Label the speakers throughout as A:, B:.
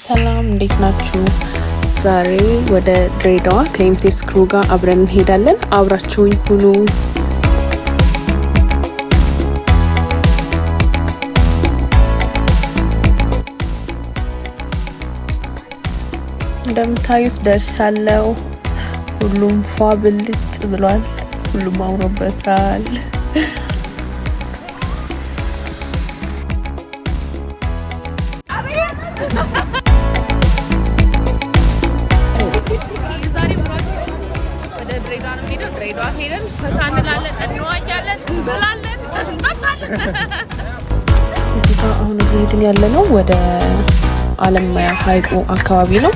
A: ሰላም፣ እንዴት ናችሁ? ዛሬ ወደ ድሬዳዋ ከኢምቴስ crew ጋር አብረን እንሄዳለን። አብራችሁኝ ሁኑ። እንደምታዩት ደርሻለሁ። ሁሉም ፏ ብልጭ ብሏል። ሁሉም አምሮበታል።
B: የዛሬ ውሏችን ወደ ድሬዳዋ ነው የምንሄደው። ድሬዳዋ ሄደን ፈታ እንላለን፣ እንዋኛለን፣ እንበላለን፣ እንጠጣለን።
A: እዚህ ጋር አሁን እየሄድን ያለነው ወደ አለማያ ሐይቁ አካባቢ ነው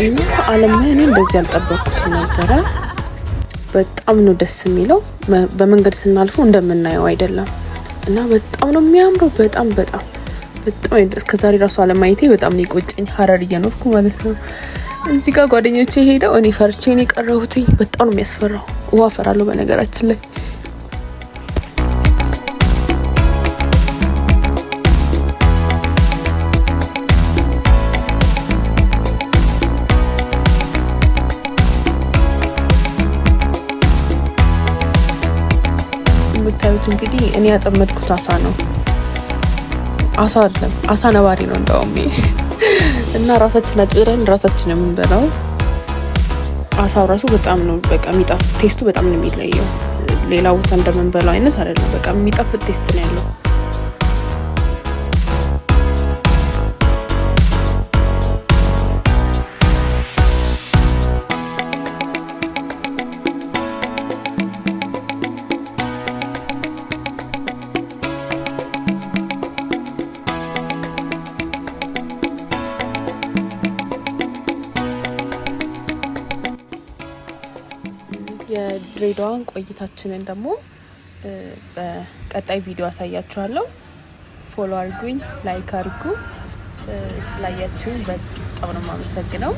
A: እና አለማያ እኔ እንደዚህ ያልጠበቅኩትም ነበረ። በጣም ነው ደስ የሚለው። በመንገድ ስናልፈው እንደምናየው አይደለም እና በጣም ነው የሚያምረው። በጣም በጣም በጣም እስከዛሬ ራሱ አለማየቴ በጣም ነው የቆጨኝ፣ ሀረር እየኖርኩ ማለት ነው። እዚህ ጋር ጓደኞቼ ሄደው እኔ ፈርቼ ነው የቀረሁትኝ። በጣም ነው የሚያስፈራው። ውሃ እፈራለሁ በነገራችን ላይ። የምታዩት እንግዲህ እኔ ያጠመድኩት አሳ ነው። አሳ አይደለም፣ አሳ ነባሪ ነው እንደውም። እና ራሳችን አጥብረን ራሳችን የምንበላው አሳው ራሱ በጣም ነው በቃ የሚጣፍጥ። Taste ኡ በጣም ነው የሚለየው። ሌላ ቦታ እንደምንበላው አይነት አይደለም። በቃ የሚጣፍጥ taste ነው ያለው። የድሬዳዋን ቆይታችንን ደግሞ በቀጣይ ቪዲዮ አሳያችኋለሁ። Follow አድርጉኝ፣ like አድርጉ። ስላያችሁኝ በጣም ነው የማመሰግነው።